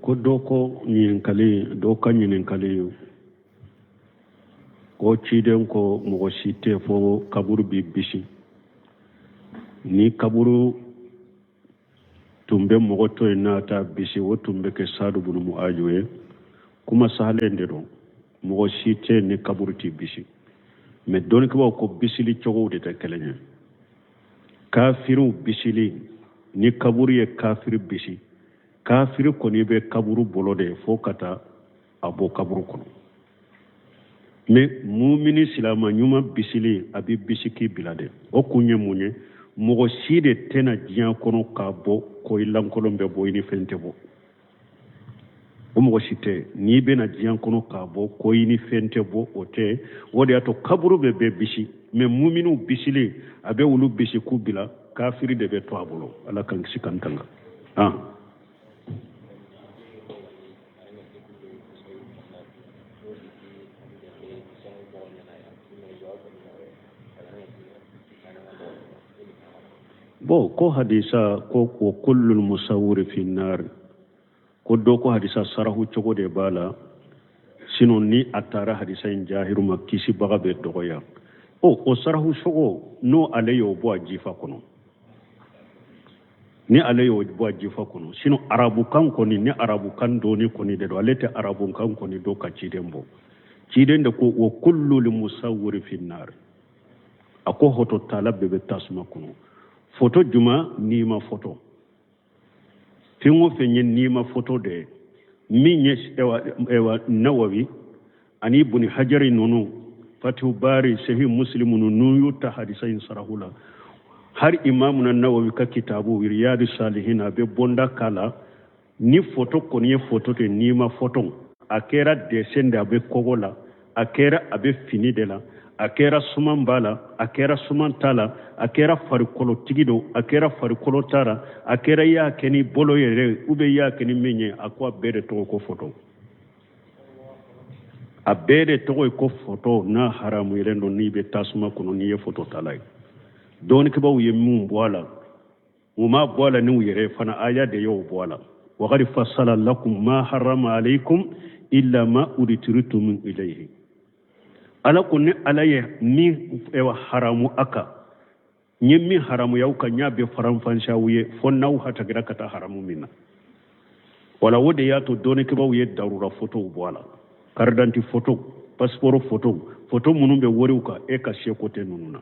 Ko dɔ ko ɲininkali, dɔ ka ɲininkali ko ciden ko mɔgɔ si tɛ fo kaburu b'i bisi. Ni kaburu tun bɛ mɔgɔ to yen n'a t'a bisi, o tun bɛ kɛ Sadu bunu Muazu ye. Kuma sahalen de don, mɔgɔ si tɛ ni kaburu t'i bisi. Mais dɔnnikɛbaaw ko bisili cogow de tɛ kelen ye. Kafiriw bisili, ni kaburu ye kafiri bisi, kafiri kɔni bɛ kaburu bolo de fo ka taa a bɔ kaburu kɔnɔ. Mais mumini silama ɲuman bisili, a bɛ bisi k'i bila de. O kun ye mun ye? Mɔgɔ si de tɛna diɲɛ kɔnɔ k'a bɔ ko i lankolon bɛ bɔ, i ni fɛn tɛ bɔ. O mɔgɔ si tɛ. N'i bɛna diɲɛ kɔnɔ k'a bɔ ko i ni fɛn tɛ bɔ, o tɛ. O de y'a to kaburu bɛ bɛɛ bisi, mais muminiw bisili, a bɛ olu bisi k'u bila, kafiri de bɛ to a bolo. Ala k'an kisi k'an tanga. Bon, ko hadisa ko wa kullul musawwiri fi nar, ko dɔ ko hadisa sarahu cogo de b'a la, sinon ni a taara hadisa in jahiru ma, kisibaga bɛ dɔgɔya. O sarahu cogo n'o ale y'o bɔ a jifa kɔnɔ, ni ale y'o bɔ a jifa kɔnɔ, sinon arabukan kɔni, ni arabukan dɔɔni kɔni de don, ale tɛ arabukan kɔni dɔn ka ciden bɔ. Ciden de ko wa kullul musawwiri fi nar, a ko foto tala bɛɛ bɛ tasuma kɔnɔ. Foto juma? Nima foto. Fɛn o fɛn ye nima foto de ye, min ye ewa Nawawi ani Ibni Hajari ninnu, Fatihu Bari, Sahih Muslim ninnu y'u ta hadisa in sarahu la. Hari Imamuna Nawawi ka kitabu Riyadu Salihin, a bɛ bonda k'a la. Ni foto kɔni ye foto de, nima foto, a kɛra dessin de, a bɛ kogo la, a kɛra a bɛ fini de la, a kɛra suman b'a la, a kɛra suman t'a la, a kɛra farikolotigi don, a kɛra farikolo t'a la, a kɛra i y'a kɛ ni bolo yɛrɛ ou bien i y'a kɛ ni min ye, a ko a bɛɛ de tɔgɔ ko foto. A bɛɛ de tɔgɔ ye ko foto. N'a haramuyalen don, n'i bɛ tasuma kɔnɔ n'i ye foto tala ye. Dɔnnikɛbaaw ye min bɔ a la, u m'a bɔ a la n'u yɛrɛ fana, aya de y'o bɔ a la. Waqad fassala lakum ma harrama alaykum illa ma udtiritum ilayhi. Ala ko ni Ala ye min haramu a kan, n ye min haramuya aw kan, n y'a bɛɛ faranfasiya aw ye fo n'aw hatagira ka taa haramu min na. Wala o de y'a to dɔnnikɛbaaw ye darura fotow bɔ a la, carte d'identité foto, passeport foto, foto minnu bɛ wariw kan, e ka seko tɛ ninnu na.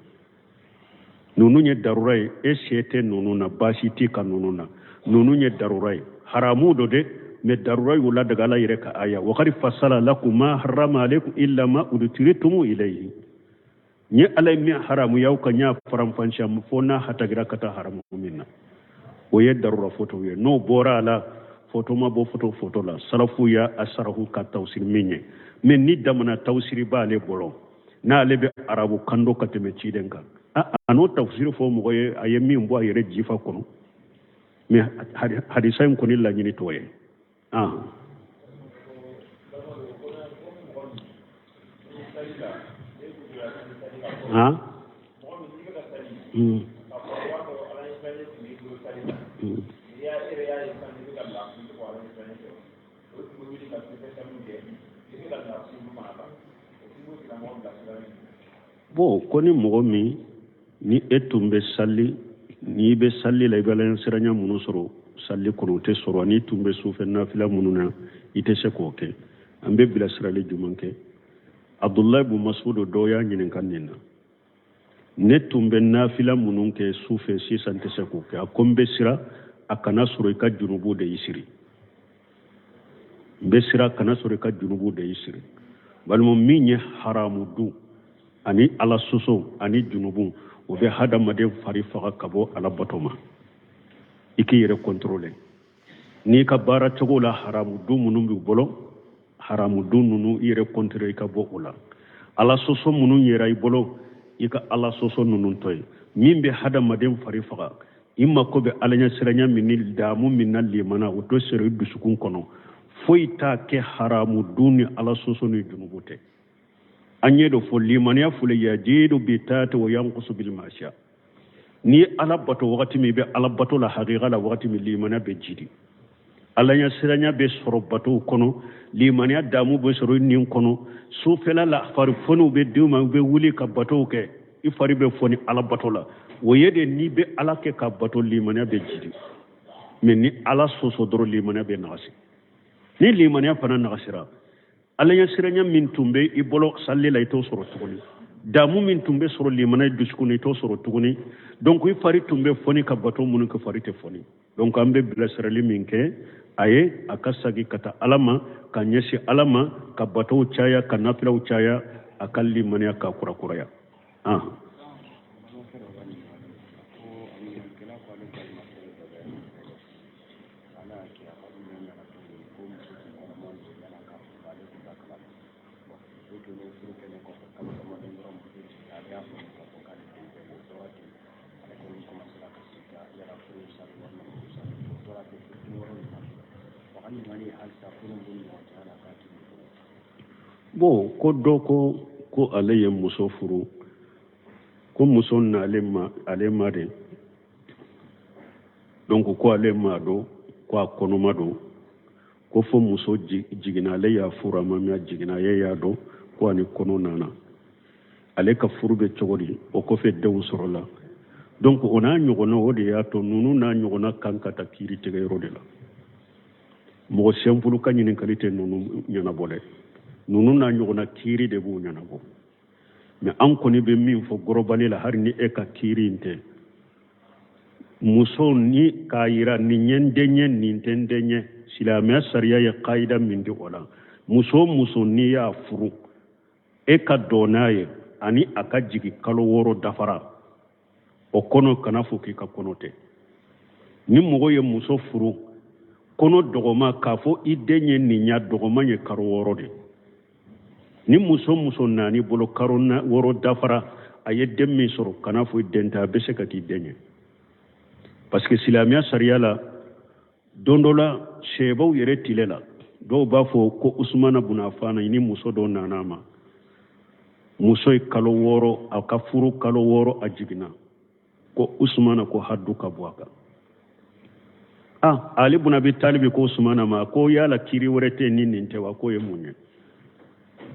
Ninnu ye darura ye, e se tɛ ninnu na, baasi t'i ka ninnu na. Ninnu ye darura ye, haramu don dɛ, mais darura y'u ladaga Ala yɛrɛ ka aya waqad fassala lakum ma harrama alaykum illa ma udtiritum ilayhi. N ye Ala ye min haramuya aw kan, n y'a faranfasiya fo n'a hatagira ka taa haramu min na. O ye darura foto ye. N'o bɔra a la, foto ma bɔ foto foto la. Salafu y'a sarahu ka tawsiri min ye, mais ni damana tawsiri b'ale bolo, n'ale bɛ arabu kan dɔn ka tɛmɛ ciden kan, a n'o tafsiri fɔ mɔgɔ ye, a ye min bɔ a yɛrɛ jifa kɔnɔ. Mais hadisa in kɔni laɲini t'o ye. Bon, ko ni mɔgɔ min ni e tun bɛ sali, n'i bɛ sali la, i bɛ alaɲɛsiranya minnu sɔrɔ sali kɔnɔ, o tɛ sɔrɔ. N'i tun bɛ sufɛ nafila minnu na, i tɛ se k'o kɛ. An bɛ bilasirali jumɛn kɛ? Abudulayi bun Masudu dɔw y'a ɲininka nin na: ne tun bɛ nafila minnu kɛ sufɛ, sisan tɛ se k'o kɛ. A ko n bɛ siran a kana sɔrɔ i ka junubu de y'i siri. N bɛ siran kana sɔrɔ i ka junubu de y'i siri. Balima, min ye haramu dun ani Ala sɔsɔ ani junubu, o bɛ hadamaden fari faga ka bɔ Ala bato ma. I k'i yɛrɛ kɔntɔrɔle n'i ka baara cogo la. Haramu dun minnu b'i bolo, haramu dun ninnu, i yɛrɛ kɔntɔrɔle i ka bɔ o la. Ala sɔsɔ minnu yɛrɛ i bolo, i ka Ala sɔsɔ ninnu to yen. Min bɛ hadamaden fari faga, i mako bɛ alaɲɛsiranya min ni damu min na limana, o to sɔrɔ i dusukun kɔnɔ. Foyi t'a kɛ haramu dun ni Ala sɔsɔ ni junubu tɛ. An ye dɔ fɔ limaniya fule yajidu bi taati wa yankusu bil masiya. N'i ye Ala bato wagati min, i bɛ Ala bato la hakika la wagati min, limaniya bɛ jidi. Ala ɲɛsiranya bɛ sɔrɔ batow kɔnɔ, limaniya damu bɛ sɔrɔ i nin kɔnɔ. Sufɛla la, farifoniw bɛ d'u ma, u bɛ wuli ka batow kɛ, i fari bɛ foni Ala bato la. O ye de n'i bɛ Ala kɛ ka bato, limaniya bɛ jidi. Mais ni Ala sɔsɔ dɔrɔn, limaniya bɛ nagasi. Ni limaniya fana nagasira, Ala ɲɛsiranya min tun bɛ i bolo sali la, i t'o sɔrɔ tuguni. Damu min tun bɛ sɔrɔ limaniya dusukun na, i t'o sɔrɔ tuguni. Donc i fari tun bɛ foni ka bato minnu kɛ, fari tɛ foni. Donc an bɛ bilasirali min kɛ a ye, a ka sagi ka taa Ala ma, ka ɲɛsin Ala ma, ka batow caya, ka nafilaw caya, a ka limaniya ka kurakuraya. Bon, ko dɔ ko ko ale ye muso furu, ko muso nalen ma ale ma de, donc ko ale m'a dɔn ko a kɔnɔma don, ko fo muso jiginna, ale y'a furu a ma mɛn a jiginna, a ye y'a dɔn ko a ni kɔnɔ nana. Ale ka furu bɛ cogo di? O kɔfɛ denw sɔrɔla. Donc o n'a ɲɔgɔnna, o de y'a to ninnu n'a ɲɔgɔnna kan ka taa kiiri tigɛyɔrɔ de la. Mɔgɔ simple ka ɲininkali tɛ ninnu ɲɛnabɔ dɛ, ninnu n'a ɲɔgɔnna kiiri de b'u ɲɛnabɔ. Mais an kɔni bɛ min fɔ gɔrɔbali la, hali ni e ka kiiri in tɛ, muso ni k'a yira nin ye n den ye, nin tɛ n den ye, silamɛya sariya ye kayida min di o la, muso o muso n'i y'a furu, e ka dɔn n'a ye ani a ka jigin kalo 6 dafara, o kɔnɔ kana fɔ k'i ka kɔnɔ tɛ. Ni mɔgɔ ye muso furu kɔnɔ dɔgɔma, k'a fɔ i den ye nin ya, dɔgɔma ye kalo 6 de. Ni muso muso nani bolo kalo 6 dafara, a ye den min sɔrɔ, kana fɔ i den tɛ, a bɛ se ka k'i den ye. Parce que silamɛya sariya la, don dɔ la, sɛbaw yɛrɛ tile la, dɔw b'a fɔ ko Usumana buna Afana ni muso dɔ nana a ma, muso ye kalo 6, a ka furu kalo 6, a jiginna, ko Usumana ko hadu ka bɔ a kan. Ah, Ali buna Abi Talibi ko Usumana ma ko yala kiri wɛrɛ tɛ ni nin tɛ wa? K'o ye mun ye?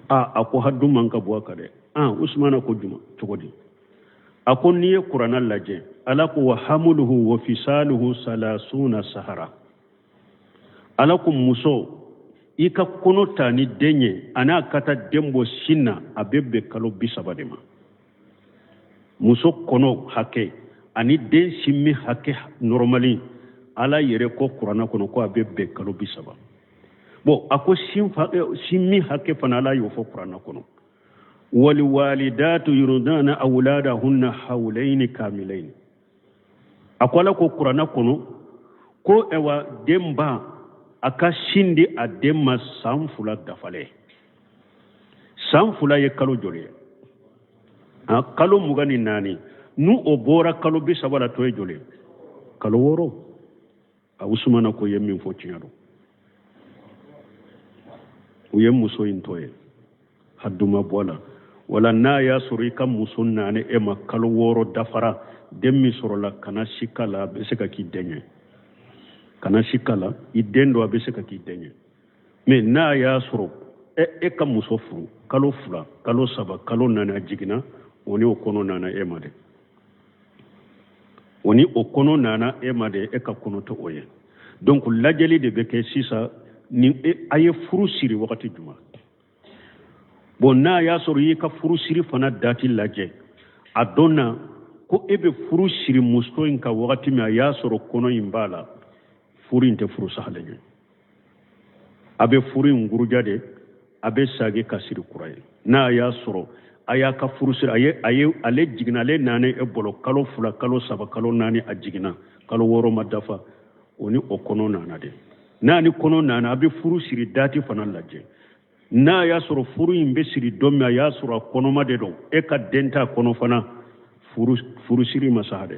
Ah, a ko hadu man ka bɔ a kan dɛ. Ah, Usumana ko juma cogo di? A ko n'i ye Kuranna lajɛ, Ala ko wa hamuluhu wa fisaluhu salasuna sahara. Ala ko muso i ka kɔnɔ ta ni den ye, a n'a ka taa den bɔ sin na, a bɛ bɛn kalo 30 de ma. Muso kɔnɔ hakɛ ani den sin min hakɛ nɔrɔmali, Ala yɛrɛ ko Kuranna kɔnɔ ko a bɛ bɛn kalo 30. Bon, a ko sin min hakɛ fana, Ala y'o fɔ Kuranna kɔnɔ, waliwalidatu yurdana awladahunna hawlaini kamilaini. A ko Ala ko Kuranna kɔnɔ ko ɛwa denba a ka sin di a den ma san 2 dafalen. San 2 ye kalo joli ye? Kalo 24. N'u o bɔra kalo 30 la, tɔ ye joli ye? Kalo 6. A Usumana ko ye min fɔ tiɲɛ don. U ye muso in to ye, hadu ma bɔ a la. Wala n'a y'a sɔrɔ i ka muso nani e ma kalo 6 dafara, den min sɔrɔla, kana sika la, a bɛ se ka k'i den ye. Kana sika la, i den don, a bɛ se ka k'i den ye. Mais n'a y'a sɔrɔ e ka muso furu kalo 2, kalo 3, kalo 4, a jiginna, o ni o kɔnɔ nana e ma dɛ, o ni o kɔnɔ nana e ma dɛ, e ka kɔnɔ tɛ o ye. Donc lajɛli de bɛ kɛ sisan ni a ye furu siri wagati jumɛn. Bon, n'a y'a sɔrɔ i y'i ka furu siri fana dati lajɛ, a dɔnna ko e bɛ furu siri muso in ka wagati min, a y'a sɔrɔ kɔnɔ in b'a la, furu in tɛ furu sahalen ye. A bɛ furu in guruja de, a bɛ sagi ka siri kura ye. N'a y'a sɔrɔ a y'a ka furu siri, a ye ale jiginna, ale nana e bolo kalo 2, kalo 3, kalo 4, a jiginna, kalo 6 ma dafa, o ni o kɔnɔ nana de. N'a ni kɔnɔ nana, a bɛ furu siri dati fana lajɛ. N'a y'a sɔrɔ furu in bɛ siri don min, a y'a sɔrɔ a kɔnɔma de don, e ka den t'a kɔnɔ fana, furu siri ma sa dɛ,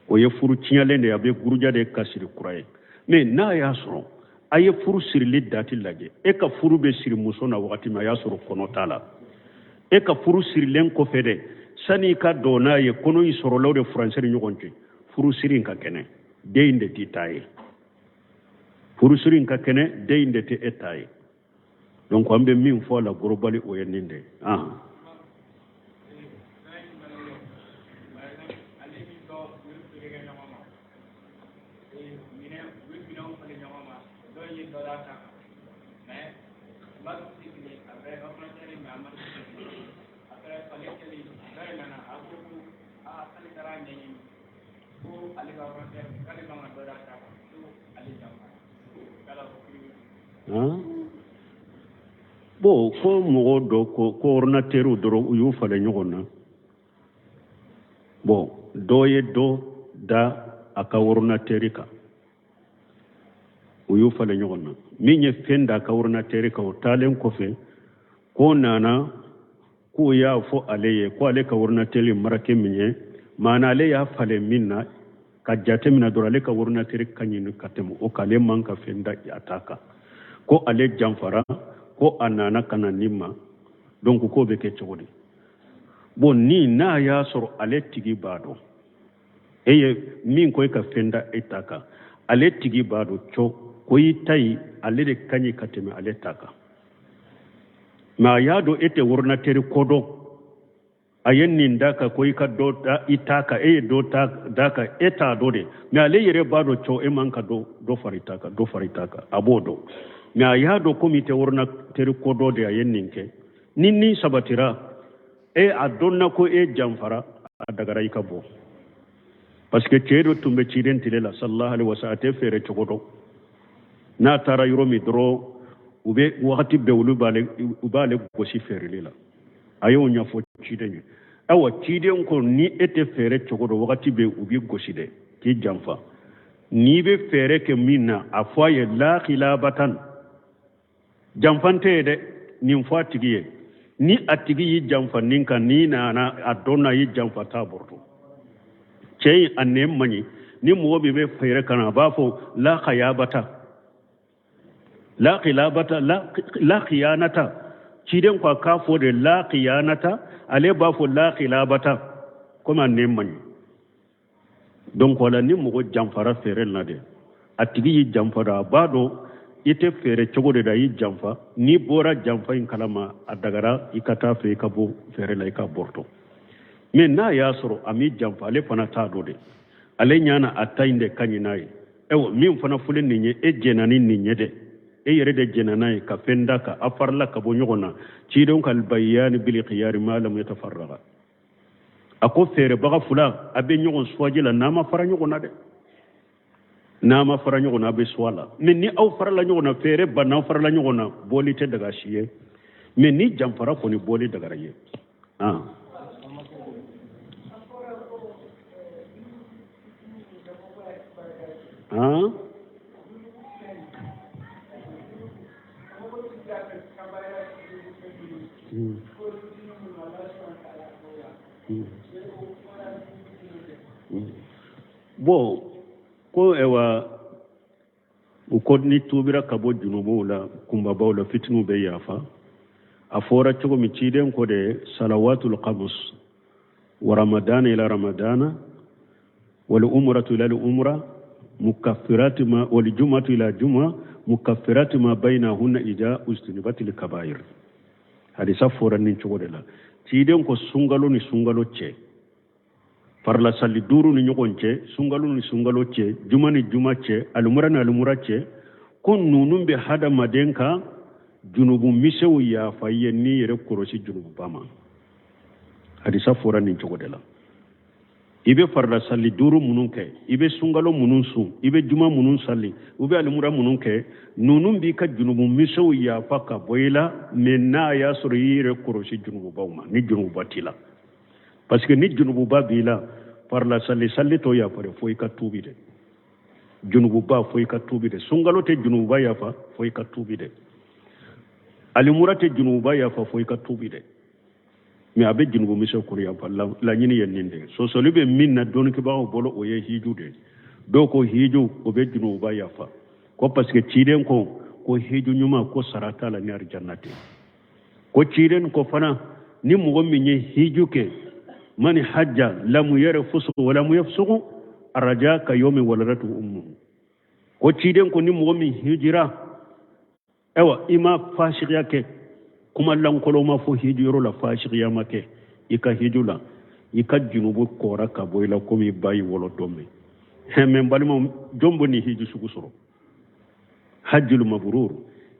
o ye furu tiɲɛlen de ye, a bɛ guruja de ka siri kura ye. Mais n'a y'a sɔrɔ a ye furu sirili dati lajɛ, e ka furu bɛ siri muso na wagati min, a y'a sɔrɔ kɔnɔ t'a la, e ka furu sirilen kɔfɛ dɛ, sani i ka don n'a ye, kɔnɔ in sɔrɔla o de furancɛ ni ɲɔgɔn cɛ, furu siri in ka kɛnɛ, den in de t'i ta ye. Furusiri in ka kɛnɛ, den in de tɛ e ta ye. Donc an bɛ min fɔ a la global, o ye nin de ye. Ahan. Bon, ko mɔgɔ dɔ ko ko ordinateur dɔrɔn u y'u falen ɲɔgɔn na. Bon, dɔ ye dɔ da a ka ordinateur kan, u y'u falen ɲɔgɔn na. Min ye fɛn da a ka ordinateur kan, o taalen kɔfɛ k'o nana k'o y'a fɔ ale ye ko ale ka ordinateur marque min ye, maana ale y'a falen min na ka jate minɛ dɔrɔn, ale ka ordinateur ka ɲi ka tɛmɛ o kan, ale man ka fɛn da a ta kan, ko ale janfara, ko a nana ka na nin ma. Donc k'o bɛ kɛ cogo di? Bon, ni n'a y'a sɔrɔ ale tigi b'a dɔn e ye min ko e ka fɛn da e ta kan, ale tigi b'a dɔn co ko i ta ye ale de ka ɲi ka tɛmɛ ale ta kan, mais a y'a dɔn e tɛ ordinateur ko dɔn, a ye nin da kan ko i ka dɔ da i ta kan, e ye dɔ ta da kan, e t'a dɔn de, mais ale yɛrɛ b'a dɔn co e man ka dɔ fara i ta kan, dɔ fara i ta kan, a b'o dɔn, mais a y'a dɔn komi i tɛ ordinateur ko dɔn de, a ye nin kɛ. Ni nin sabatira, e a dɔnna ko e janfara, a dagara i ka bɔ, parce que cɛ dɔ tun bɛ ciden tile la, sallallahu alaihi wasallam, a tɛ feere cogo dɔn. N'a taara yɔrɔ min dɔrɔn, u bɛ wagati bɛɛ olu b'ale u b'ale gosi feereli la. A y'o ɲɛfɔ ciden ye. Ayiwa, ciden ko ni e tɛ feere cogo dɔn, wagati bɛɛ u b'i gosi dɛ, k'i janfa. N'i bɛ feere kɛ min na, a fɔ a ye la khilabatan, janfan tɛ ye dɛ, nin fɔ a tigi ye. Ni a tigi y'i janfa nin kan, n'i nana a dɔn na y'i janfa, t'a bɔrɔtɔ. Cɛ in a nɛn man ɲi. Ni mɔgɔ min bɛ feere ka na, a b'a fɔ la khayabata, la khilabata, la khiyanata. Ciden ko a k'a fɔ de la khiyanata, ale b'a fɔ la khilabata, komi a nɛn man ɲi. Donc wala ni mɔgɔ janfara feere la de, a tigi y'i janfa dɔn, a b'a dɔn i tɛ feere cogo de la, i janfa. N'i bɔra janfa in kalama, a dagara i ka taa fɛ, i ka bɔ feere la, i ka bɔrɔtɔ. Mais n'a y'a sɔrɔ a m'i janfa, ale fana t'a dɔn de, ale ɲana a ta in de ka ɲi n'a ye. Ayiwa, min fana fɔlen nin ye, e jɛnna ni nin ye dɛ, e yɛrɛ de jɛnna n'a ye ka fɛn da kan, a farala ka bɔ ɲɔgɔn na. Cidenw ka albayani bil khiyari ma lam yatafarraga, a ko feerebaga fila a bɛ ɲɔgɔn suwaji la n'a ma fara ɲɔgɔn na dɛ, n'a ma fara ɲɔgɔn na, a bɛ suwa la. Mais ni aw farala ɲɔgɔn na, feere ban, n'aw farala ɲɔgɔn na, bɔli tɛ daga si ye. Mais ni janfara kɔni, bɔli dagara ye. Ah. Ah. Bon, ko ayiwa, u ko ni tuubira ka bɔ junubuw la, kunbabaw la, fitiniw bɛ yafa. A fɔra cogo min, ciden ko de salawatul khamus wa ramadana ila ramadana wal umratu ila al umra mukaffiratu ma wal jumatu ila juma mukaffiratu ma bainahunna ida ujtunibatil kabair. Hadisa fɔra nin cogo de la. Ciden ko sunkalo ni sunkalo cɛ, farila sali duuru ni ɲɔgɔn cɛ, sunkalo ni sunkalo cɛ, juma ni juma cɛ, alimura ni alimura cɛ, ko ninnu bɛ hadamaden ka junubu misɛnw yafa i ye n'i yɛrɛ kɔlɔsi junububa ma. Hadisa fɔra nin cogo de la. I bɛ farila sali duuru minnu kɛ, i bɛ sunkalo minnu sun, i bɛ juma minnu sali, i bɛ alimura minnu kɛ, ninnu b'i ka junubu misɛnw yafa ka bɔ i la. Mais n'a y'a sɔrɔ i yɛrɛ kɔlɔsi junububaw ma, ni junububa t'i la, parce que ni junububa b'i la, farila sali sali t'o yafa dɛ, fo i ka tuubi dɛ. Junububa, fo i ka tuubi dɛ. Sunkalo tɛ junububa yafa, fo i ka tuubi dɛ. Alimura tɛ junububa yafa, fo i ka tuubi dɛ. Mais a bɛ junubu misɛn kɔni yafa. Laɲini ye nin de ye. Sɔsɔli bɛ min na dɔnnikɛbagaw bolo, o ye hiju de ye. Dɔw ko hiju o bɛ junububa yafa, ko parce que ciden ko ko hiju ɲuman ko sara t'a la ni arijanna tɛ. Ko ciden ko fana ni mɔgɔ min ye hiju kɛ, mani hajja lamu yarfus wa lamu yafsuqu araja ka yomi waladatu ummuhu. Ko ciden ko ni mɔgɔ min hijira, ayiwa i ma fasigiya kɛ, kuma lankolon ma fɔ hijiyɔrɔ la, fasigiya ma kɛ i ka hiju la, i ka junubu kɔra ka bɔ i la komi i ba y'i wolo don min. Mɛ n balimaw, jɔn bɛ nin hiju sugu sɔrɔ? Hajjul mabrur,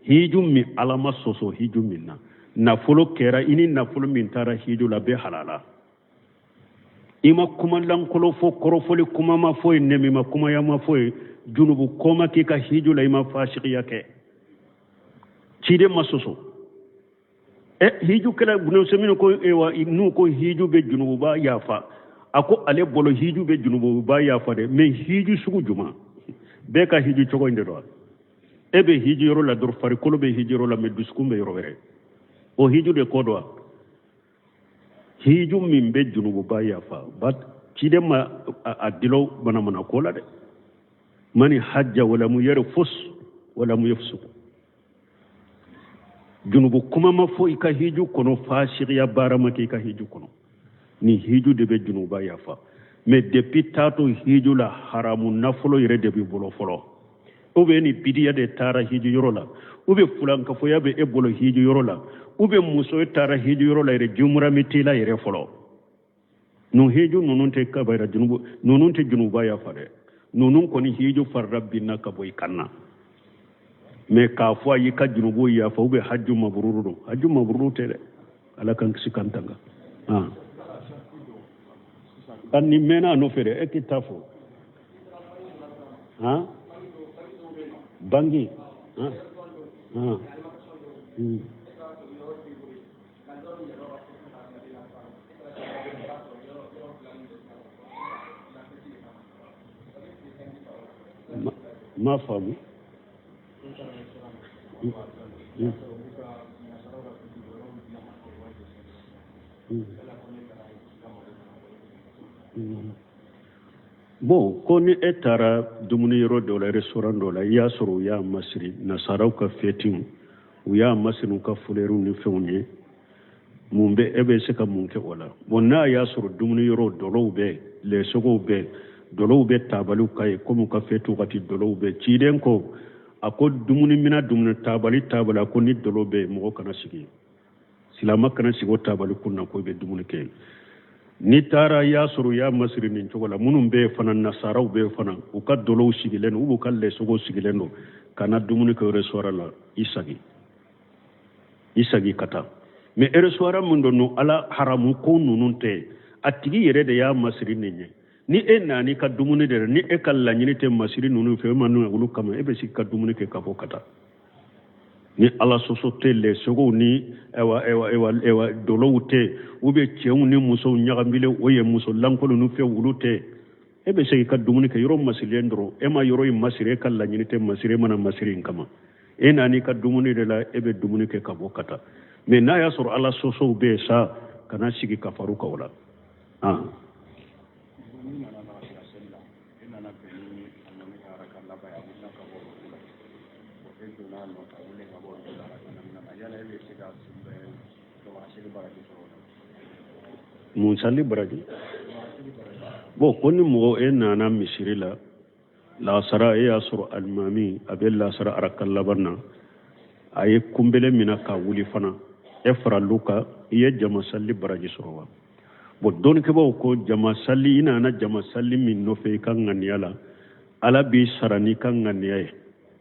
hiju min ala ma sɔsɔ hiju min na, nafolo kɛra i ni nafolo min taara hiju la bɛɛ halala, i ma kuma lankolon fɔ, kɔrɔfɔli kuma ma fɔ yen, nɛmima kumaya ma fɔ yen, junubu ko ma k'i ka hiju la, i ma fasigiya kɛ, ciden ma sɔsɔ. Ɛ hiju kɛla Ibn Usaymin ko ewa n'u ko hiju bɛ junububa yafa, a ko ale bolo hiju bɛ junububa yafa dɛ, mɛ hiju sugu jumɛn? Bɛɛ ka hiju cogo in de don. E bɛ hiju yɔrɔ la dɔrɔn, farikolo bɛ hiju yɔrɔ la, mɛ dusukun bɛ yɔrɔ wɛrɛ. O hiju de ko don wa? Hiju min bɛ junububa yafa, ba ciden ma a dilo manamana ko la dɛ. Mani hajja walamu yarfus walamu yafsuk, junubu kuma ma fɔ i ka hiju kɔnɔ, fasigiya baara ma kɛ i ka hiju kɔnɔ. Ni hiju de bɛ junuba yafa. Mɛ depuis taatɔ hiju la, haramu nafolo yɛrɛ de b'i bolo fɔlɔ, ou bien ni bidiya de taara hiju yɔrɔ la, ou bien fulankafoya bɛ e bolo hiju yɔrɔ la, ou bien muso taara hiju yɔrɔ la yɛrɛ, jumurami t'i la yɛrɛ fɔlɔ. Ninnu hiju ninnu tɛ kabayira junubu, ninnu tɛ junuba yafa dɛ. Ninnu kɔni hiju farida binna ka bɔ i kan na. Mɛ k'a fɔ a y'i ka junubu yafa, ou bien haju mabururu don, haju mabururu tɛ dɛ. Ala k'an kisi k'an tanga. A nin mɛnna a nɔfɛ dɛ, e k'i ta fɔ. Han bangi han han. Ma faamu. Bon, ko ni e taara dumuni yɔrɔ dɔ la, restaurant dɔ la, i y'a sɔrɔ u y'a masiri nasaraw ka fɛtiw, u y'a masiri u ka fulɛriw ni fɛnw ye, mun bɛ e bɛ se ka mun kɛ o la? Bon, n'a y'a sɔrɔ dumuni yɔrɔ dɔlɔw bɛ, lɛsogow bɛ, dɔlɔw bɛ tabaliw kan yen, komi u ka fɛti wagati dɔlɔw bɛ. Ciden ko a ko dumuni mina dumuni tabali tabali, a ko ni dɔlɔ bɛ yen, mɔgɔ kana sigi, silama kana sigi o tabali kun na ko i bɛ dumuni kɛ. N'i taara i y'a sɔrɔ u y'a masiri nin cogo la, minnu bɛ yen fana, nasaraw bɛ yen fana, u ka dɔlɔw sigilen don, u b'u ka lɛsogow sigilen don, kana dumuni kɛ restaurant la, i sagi, i sagi ka taa. Mɛ restaurant min don n'o ala haramu ko ninnu tɛ, a tigi yɛrɛ de y'a masiri nin ye. Ni e nana i ka dumuni de la, ni e ka laɲini tɛ masiri ninnu fɛ, e ma n'u olu kama, e bɛ sigi ka dumuni kɛ ka bɔ ka taa. Ni ala sɔsɔ tɛ, lɛsogow ni ɛwa ɛwa ɛwa ɛwa dɔlɔw tɛ, u bɛ cɛw ni musow ɲagamilen, o ye muso lankolon ni fɛn olu tɛ, e bɛ se k'i ka dumuni kɛ yɔrɔ masirilen dɔrɔn. E ma yɔrɔ in masiri, e ka laɲini tɛ masiri, e ma na masiri in kama, e nana i ka dumuni de la, e bɛ dumuni kɛ ka bɔ ka taa. Mɛ n'a y'a sɔrɔ ala sɔsɔw bɛ yen sa, kana sigi ka far'u kan o la. E nana bɛn ni alimami ka araka laban ye, a wulila ka bɔ ruku la, e donna a nɔfɛ, a wulilen ka bɔ ruku la araka naaninan na, yala e bɛ se ka jama seli baraji sɔrɔ o la? Mun sali baraji? Bon, ko ni mɔgɔ e nana misiri la lasara, e y'a sɔrɔ alimami a bɛ lasara araka laban na, a ye kunbele minɛ ka wuli fana, e faral'u kan, i ye jama sali baraji sɔrɔ wa? Bon, dɔnnikɛbaaw ko jama sali, i nana jama sali min nɔfɛ i ka ŋaniya la, ala b'i sara n'i ka ŋaniya ye.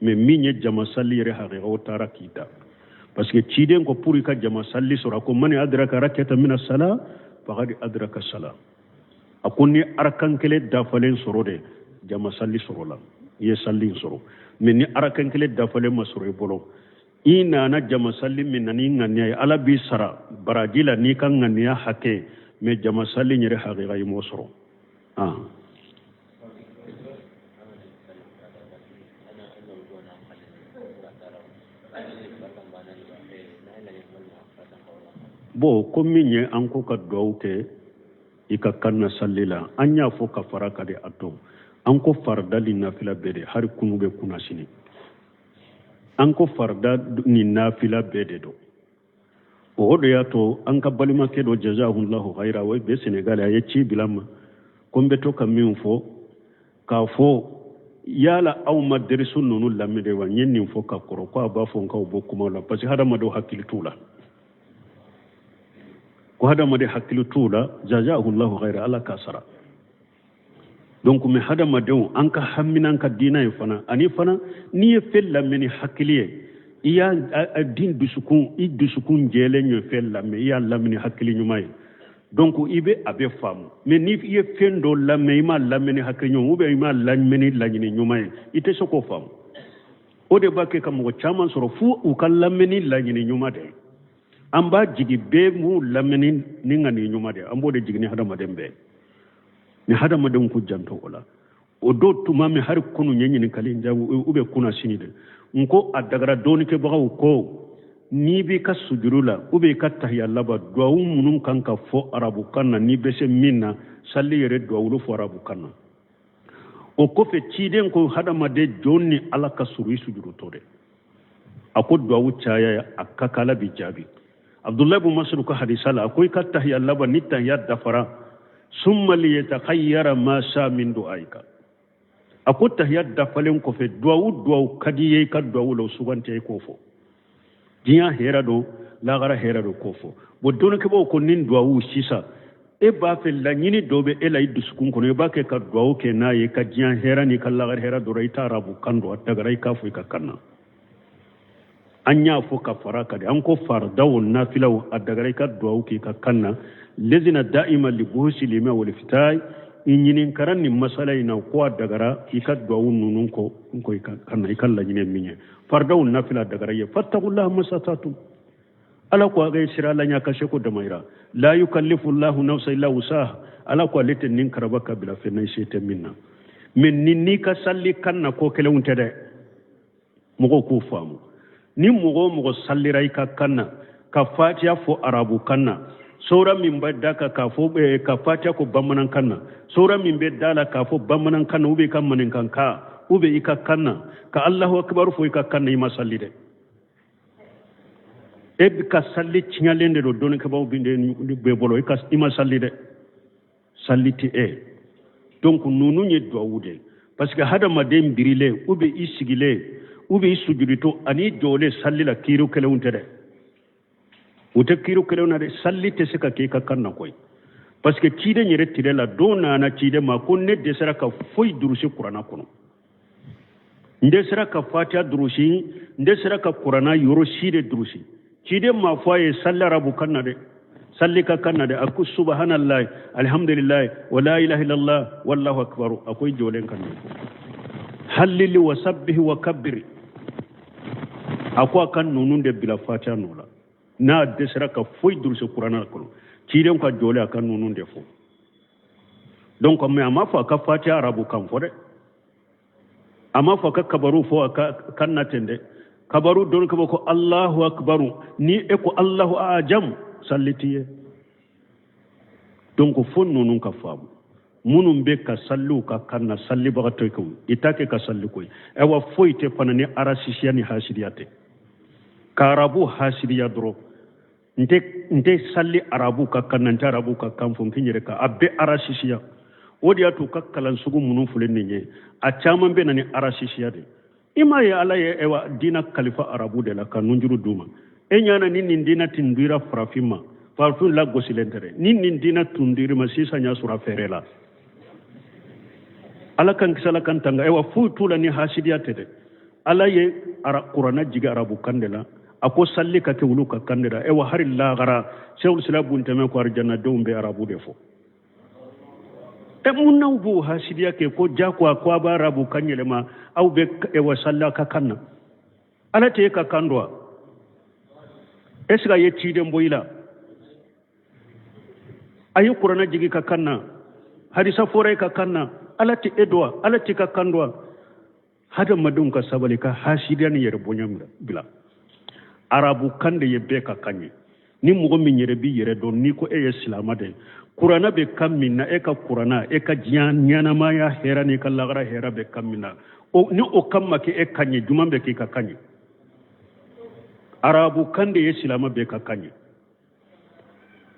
Mɛ min ye jama sali yɛrɛ hakika, o taara k'i da, parce que ciden ko pour i ka jama sali sɔrɔ, a ko mani adraka rakata mina sala faqad adraka sala. A ko ni arakan kelen dafalen sɔrɔ de, jama sali sɔrɔ la, i ye sali in sɔrɔ. Mɛ ni arakan kelen dafalen ma sɔrɔ i bolo, i nana jama sali min na n'i ŋaniya ye, ala b'i sara baraji la n'i ka ŋaniya hakɛ. Mɛ jama sali yɛrɛ hakika, i m'o sɔrɔ. Bon, ko min ye an ko ka duwawu kɛ i ka kan na sali la, an y'a fɔ ka fara ka de a to an ko farida ni nafila bɛɛ de, hari kunu bɛ kunna sini, an ko farida ni nafila bɛɛ de don. O de y'a to an ka balimakɛ dɔ, jazahullahu khaira, o bɛ Senegal, a ye ci bila n ma ko n bɛ to ka min fɔ k'a fɔ Yala aw ma derisu ninnu lamɛn de wa? N ye nin fɔ ka kɔrɔ ko a b'a fɔ n k'aw bɔ kuma la parce que hadamadenw hakili t'u la, ko hadamaden hakili t'u la. Jazahullahu khayra, Ala k'a sara. Donc mais hadamadenw, an ka hamina an ka diina ye fana. Ani fana, n'i ye fɛn lamɛn ni hakili ye, i y'a din dusukun, i dusukun jɛlen ye fɛn lamɛn, i y'a lamɛn ni hakili ɲuman ye, donc i bɛ a bɛ faamu. Mais ni i ye fɛn dɔ lamɛn, i m'a lamɛn ni hakili ɲuman, ou bien i m'a lamɛn ni laɲini ɲuman ye, i tɛ se k'o faamu. O de b'a kɛ ka mɔgɔ caman sɔrɔ fo u ka lamɛn ni laɲini ɲuman de ye. An b'a jigi bɛɛ m'u lamɛn ni ŋaniya ɲuman de ye. An b'o de jigi ni hadamaden bɛɛ ni hadamadenw k'u janto o la. O don tuma min, hali kunu ye ɲininkali in jaabi u bɛ kunna sini de, n ko a dagara dɔɔnikɛbagaw ko n'i b'i ka sujuru la ou bien i ka tahiya laban, duwawu minnu kan ka fɔ arabukan na, n'i bɛ se min na, sali yɛrɛ duwawulu fɔ arabukan na. O kɔfɛ, ciden ko hadamaden jɔn ni Ala ka suru i sujurutɔ dɛ, a ko duwawu caya, a ka kan, Ala b'i jaabi. Abdulayi bun Masudu ka hadisa la, a ko i ka tahiya laban, ni tahiya dafara, summa liyatakhayyara ma sha min du'aika, a ko tahiya dafalen kɔfɛ, duwawu duwawu ka di i ye i ka duwawu la, o suganti, i k'o fɔ. Diɲɛ hɛrɛ don, lagara hɛrɛ don, k'o fɔ. Bon, dɔnnikɛbaaw ko nin duwawu sisan, e b'a fɛ laɲini dɔ bɛ e la i dusukun kɔnɔ, i b'a kɛ ka duwawu kɛ n'a ye ka diɲɛ hɛrɛ n'i ka lagara hɛrɛ dɔrɔn, i t'a arabu kan dɔn, a dagara i k'a fɔ i ka kan na. An y'a fɔ ka fara kan de, an ko faridaw, nafilaw, a dagara i ka duwawu k'i ka kan na. Lezina da'ima libuhusi lima walifitai, i ɲininkara nin masala in na ko a dagara i ka duwawu ninnu kɔ n ko i ka kan na, i ka laɲini min ye faridaw, nafila, a dagara i ye. Fattakullaha masatatu, Ala ko a ka sira ala ɲɛ ka se ko damayira. La yukallifu llahu nafsa illa wusaha, Ala ko ale tɛ nin karaba ka bila fɛn na i se tɛ min na. Mais ni n'i ka salli kan na, ko kelenw tɛ dɛ, mɔgɔw k'o faamu. Ni mɔgɔ o mɔgɔ sallira i ka kan na ka fatiya fɔ arabu kan na, sora min bɛ da kan k'a fɔ ka fatiya ko bamanankan na, sora min bɛ da la k'a fɔ bamanankan na, ou bien i ka maninkan kan, ou bien i ka kan na, ka Allahu akibaru fɔ i ka kan na, i ma salli dɛ. E bɛ ka salli tiɲɛlen de don. Dɔnnikɛbaaw bɛ bolo, i ma salli dɛ, salli tɛ e. Donc ninnu ye duwawu de ye, parce que hadamaden birilen, ou bien i sigilen, ou bien i sujudito ani jɔlen salli la, kiiri kelenw tɛ dɛ, u tɛ kiiri kelenw na dɛ. Salli tɛ se ka kɛ i ka kan na koyi, parce que ciden yɛrɛ tile la, don nana ciden ma ko ne dɛsɛra ka foyi durusi kuranna kɔnɔ, n dɛsɛra ka fatiya durusi, n dɛsɛra ka kuranna yɔrɔ si de durusi. Ciden ma fɔ a ye salli arabu kan na dɛ, salli ka kan na dɛ. A ko subhanallahi, alhamdulillahi, wa la ilaha illallah, wallahu akbar. A ko i jɔlen kan na hallili wa sabbihi wa kabbiri. A ko a ka ninnu de bila fatiya nɔ la, n'a dɛsɛra ka foyi durusi kuranna kɔnɔ, ciden ka jɔlen a ka ninnu de fɔ. Donc mais a ma fɔ a ka fatiya arabu kan fɔ dɛ, a ma fɔ a ka kabaru fɔ a ka kan na ten dɛ. Kabaru dɔn ka ko Allahu akbaru, ni e ko Allahu ajam, salli t'i ye. Donc fo ninnu ka faamu, minnu bɛ ka salliw ka kan na, sallibagatɔ kɛ i t'a kɛ ka salli koyi. Ayiwa, foyi tɛ fana ni arasisiya ni hasidiya tɛ, ka arabu hasidiya dɔrɔn. N tɛ salli arabu ka kan na, n tɛ arabu ka kan fɔ, n k'i yɛrɛ kan a bɛ arasisiya. O de y'a to u ka kalan sugu minnu filɛ nin ye, a caman bɛ na ni arasisiya de. I m'a ye, Ala ye ewa diina kalifa arabu de la ka nunjuru d'u ma. E ɲana ni nin diina tun dira farafin ma, farafin lagosilen tɛ dɛ. Ni nin diina tun dir'i ma sisan, y'a sɔrɔ a fɛɛrɛ la. Ala kan kisi, Ala kan tanga. Ewa, foyi t'u la ni hasidiya tɛ dɛ. Ala ye kuranna jigi arabu kan de la, a ko salli ka kɛ olu ka kan de la. Ewa, hari lagara sewul sila buntɛmɛ ko arijanadenw bɛ arabu de fɔ. E mun n'aw b'o hasidiya kɛ ko jagoya ko a b'a arabu kan yɛlɛma, aw bɛ ewa salli a ka kan na? Ala tɛ e ka kan dɔn wa? Est ce que a ye ciden bɔ i la? A ye kuranna jigi ka kan na, hadisa fɔra e ka kan na. Ala tɛ e dɔn wa? Ala tɛ ka kan dɔn wa? Hadamadenw ka sabali ka hasidiya ni yɛrɛ bonya bila. Arabu kan de ye bɛɛ ka kan ye. Ni mɔgɔ min yɛrɛ b'i yɛrɛ dɔn, n'i ko e ye silama de ye, kuranna bɛ kan min na, e ka kuranna, e ka diɲɛ ɲɛnamaya hɛrɛ n'i ka lagara hɛrɛ bɛ kan min na, ni o kan ma kɛ e kan ye, juman bɛ k'i ka kan ye? Arabu kan de ye silama bɛɛ ka kan ye.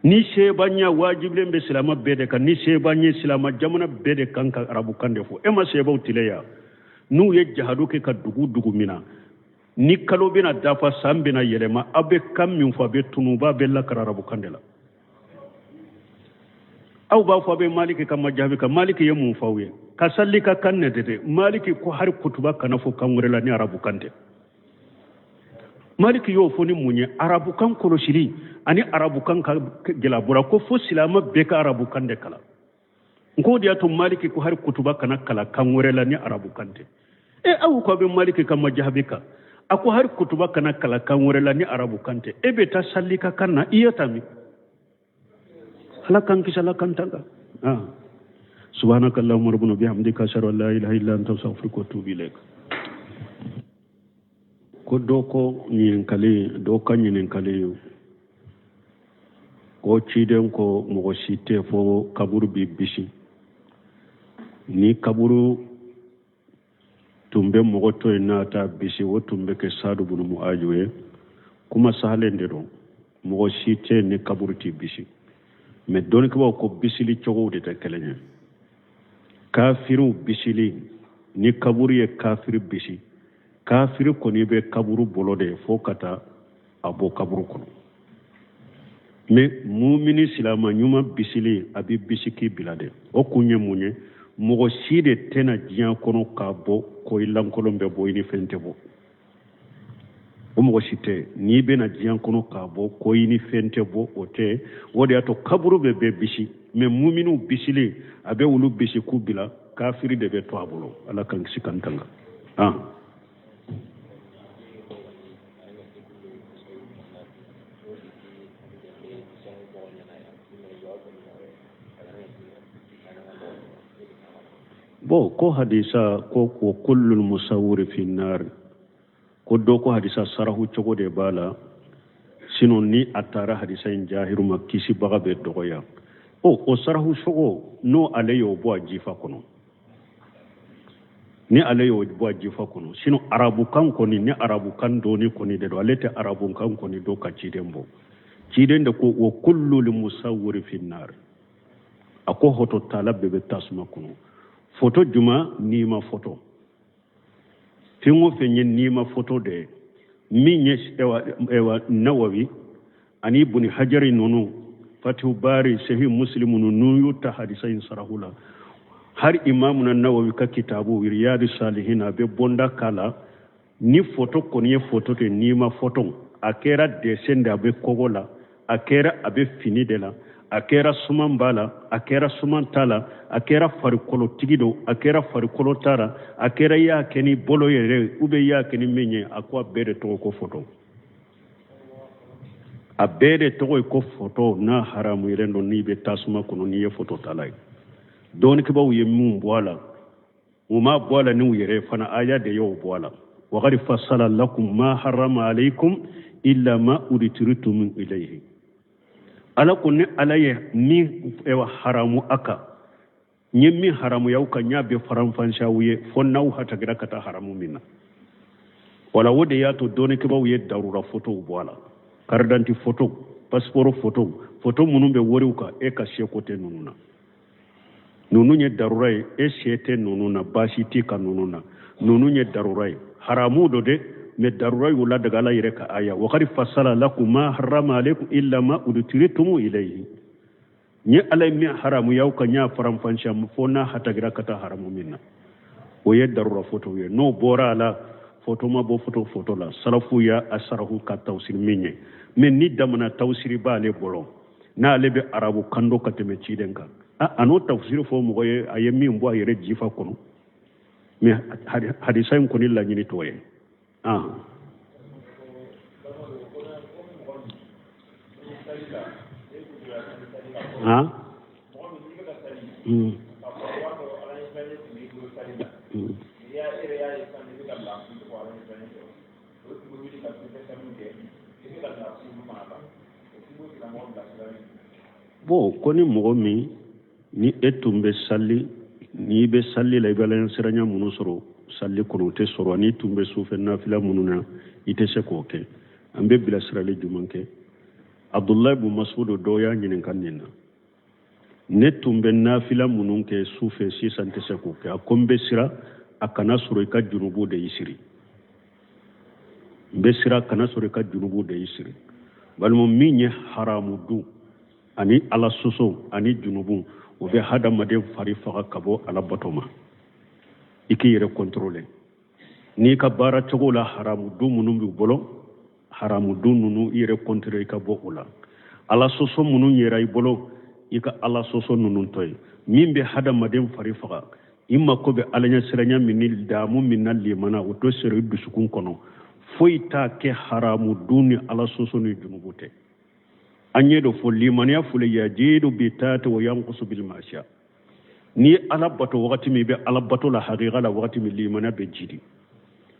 Ni sebanya wajibilen bɛ silama bɛɛ de kan, ni sebanya silama jamana bɛɛ de kan ka arabu kan de fɔ. E ma sebaw tile ya N'u ye jahadu kɛ ka dugu dugu mina, ni kalo bɛna dafa, san bɛna yɛlɛma, aw bɛ kan min fɔ a bɛ tunu, u b'a bɛɛ lakara arabukan de la. Aw b'a fɔ a bɛ Maliki ka majabi kan, Maliki ye mun fɔ aw ye? Ka sali ka kan ne tɛ dɛ. Maliki ko hari kutuba kana fɔ kan wɛrɛ la ni arabukan tɛ. Maliki y'o fɔ ni mun ye? Arabukan kɔlɔsili ani arabukan ka gɛlɛya ko fo silamɛ bɛɛ ka arabukan de kalan. N k'o de y'a to Maliki ko hari kutuba kana kalan kan wɛrɛ la ni arabukan tɛ. E aw ko a bɛ Maliki ka majabi kan, a ko hari kutuba kana kalan kan wɛrɛ la ni arabukan tɛ, e bɛ taa sali ka kan na, i ye ta min? Ala k'an kisi, Ala k'an tanga. Subhanaka Allahumma rabbana bihamdika, ashhadu an la ilaha illa anta, astaghfiruka wa atubu ilaik. Ko dɔ ko ɲininkali, dɔ ka ɲininkali ko ciden ko mɔgɔ si tɛ fo kaburu bi bisi. Ni kaburu tun bɛ mɔgɔ to yen n'a t'a bisi, o tun bɛ kɛ Sadu bunu Muazu ye. Kuma sahalen de don, mɔgɔ si tɛ ni kaburu t'i bisi. Mais dɔnnikɛbaaw ko bisili cogow de tɛ kelen ye. Kafiriw bisili, ni kaburu ye kafiri bisi, kafiri kɔni bɛ kaburu bolo de fo ka taa a bɔ kaburu kɔnɔ. Mais mumini silama ɲuman bisili, a bɛ bisi k'i bila de. O kun ye mun ye? Mɔgɔ si de tɛna diɲɛ kɔnɔ k'a bɔ ko i lankolon bɛ bɔ, i ni fɛn tɛ bɔ. O mɔgɔ si tɛ. N'i bɛna diɲɛ kɔnɔ k'a bɔ ko i ni fɛn tɛ bɔ, o tɛ. O de y'a to kaburu bɛ bɛɛ bisi, mais muminiw bisili, a bɛ olu bisi k'u bila, kafiri de bɛ to a bolo. Ala k'an kisi k'an tanga. Bon, ko hadisa ko ko kullul musawwiri fi nar, ko dɔ ko hadisa sarahu cogo de b'a la, sinon ni a taara hadisa in jahiru ma, kisibaga bɛ dɔgɔya. O sarahu cogo n'o ale y'o bɔ a jifa kɔnɔ, ni ale y'o bɔ a jifa kɔnɔ, sinon arabukan kɔni, ni arabukan dɔɔni kɔni de don, ale tɛ arabukan kɔni dɔn ka ciden bɔ. Ciden de ko wa kullul musawwiri fi nar, a ko hoto tala bɛɛ bɛ tasuma kɔnɔ. Foto juma nima foto, fɛn o fɛn ye nima foto de ye, min ye ewa Nawawi ani Ibn Hajari ninnu, Fatihu Bari, Sahih Muslim ninnu y'u ta hadisa in sarahu la. Har Imamuna Nawawi ka kitabu Riyadu Salihin, a bɛ bonda k'a la. Ni foto kɔni ye foto de, nima foto, a kɛra dessin de, a bɛ kogo la, a kɛra a bɛ fini de la, a kɛra suman b'a la, a kɛra suman t'a la, a kɛra farikolotigi don, a kɛra farikolo t'a la, a kɛra i y'a kɛ ni bolo yɛrɛ ou bien i y'a kɛ ni min ye, a ko a bɛɛ de tɔgɔ ko foto. A bɛɛ de tɔgɔ ye ko foto. N'a haramu yɛrɛ don, n'i bɛ tasuma kɔnɔ, n'i ye foto tala ye. Dɔnnikɛbaaw ye min bɔ a la, u m'a bɔ a la n'u yɛrɛ fana, aya de y'o bɔ a la. Waqad fassala lakum ma harrama alaykum illa ma udtirtum ilayhi. Ala ko ni Ala ye min haramu a kan, n ye min haramuya aw kan, n y'a bɛɛ faranfasiya aw ye, fo n'aw hatagira ka taa haramu min na. Wala o de y'a to dɔnnikɛbaaw ye darura fotow bɔ a la, carte photo, passeport photo, photo minnu bɛ wariw kan, e ka seko tɛ ninnu na. Ninnu ye darura ye, e se tɛ ninnu na, baasi t'i ka ninnu na. Ninnu ye darura ye, haramu don dɛ, mais darura y'u ladaga Ala yɛrɛ ka aya. Waqad fassala lakum ma harrama alaykum illa ma udtiritum ilayhi. N ye Ala ye min haramuya aw kan, n y'a faranfasiya fo n'a hatagira ka taa haramu min na. O ye darura foto ye. N'o bɔra a la, foto ma bɔ foto foto la. Salafu y'a a sarahu ka tawsiri min ye, mais ni damana tawsiri b'ale bolo, n'ale bɛ arabu kan dɔn ka tɛmɛ ciden kan, a n'o tafsiri fɔ mɔgɔ ye, a ye min bɔ a yɛrɛ jifa kɔnɔ. Mais hadisa in kɔni laɲini t'o ye. Bon, ko ni mɔgɔ min ni e tun bɛ sali, n'i bɛ sali la, i bɛ Ala ɲɛsiranya minnu sɔrɔ sali kɔnɔ, o tɛ sɔrɔ. N'i tun bɛ sufɛ nafila minnu na, i tɛ se k'o kɛ. An bɛ bilasirali jumɛn kɛ? Abudulayi bun Masudu dɔw y'a ɲininka nin na, ne tun bɛ nafila minnu kɛ sufɛ, sisan tɛ se k'o kɛ. A ko n bɛ siran A kana sɔrɔ i ka junubu de y'i siri. N bɛ siran kana sɔrɔ i ka junubu de y'i siri. Balima, min ye haramu dun ani Ala sɔsɔ ani junubu, o bɛ hadamaden fari faga ka bɔ Ala bato ma. I k'i yɛrɛ kɔntɔrɔle n'i ka baara cogo la. Haramu dun minnu b'i bolo, haramu dun ninnu, i yɛrɛ kɔntɔrɔle i ka bɔ o la. Ala sɔsɔ minnu yɛrɛ i bolo, i ka Ala sɔsɔ ninnu to yen. Min bɛ hadamaden fari faga, i mako bɛ Ala ɲɛsiranya min ni damu min na limana, o to sɔrɔ i dusukun kɔnɔ. Foyi t'a kɛ haramu dun ni Ala sɔsɔ ni junubu tɛ. An ye dɔ fɔ limaniya fɔlɔ: yajidu bi taati wa yankusu bil masiya. N'i ye Ala bato wagati min, i bɛ Ala bato la hakika la wagati min, limaniya bɛ jidi,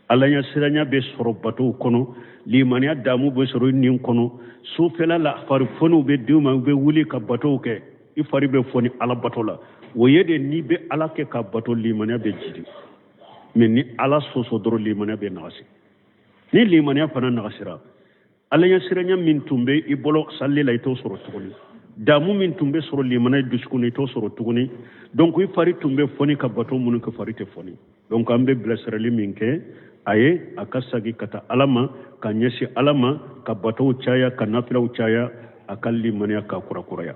Ala ɲɛsiranya bɛ sɔrɔ batow kɔnɔ, limaniya damu bɛ sɔrɔ i nin kɔnɔ. Sufɛla la, fari foniw bɛ d'u ma, u bɛ wuli ka batow kɛ, i fari bɛ foni Ala bato la. O ye de n'i bɛ Ala kɛ ka bato, limaniya bɛ jidi. Mɛ ni Ala sɔsɔ dɔrɔn, limaniya bɛ nagasi. Ni limaniya fana nagasira, Ala ɲɛsiranya min tun bɛ i bolo sali la, i t'o sɔrɔ tuguni. Damu min tun bɛ sɔrɔ limaniya dusukun, i t'o sɔrɔ tuguni. Donc i fari tun bɛ foni ka bato minnu kɛ, fari tɛ foni. Donc an bɛ bilasirali min kɛ a ye, a ka sagi ka taa Ala ma, ka ɲɛsin Ala ma, ka batow caya, ka nafilaw caya, a ka limaniya ka kurakuraya.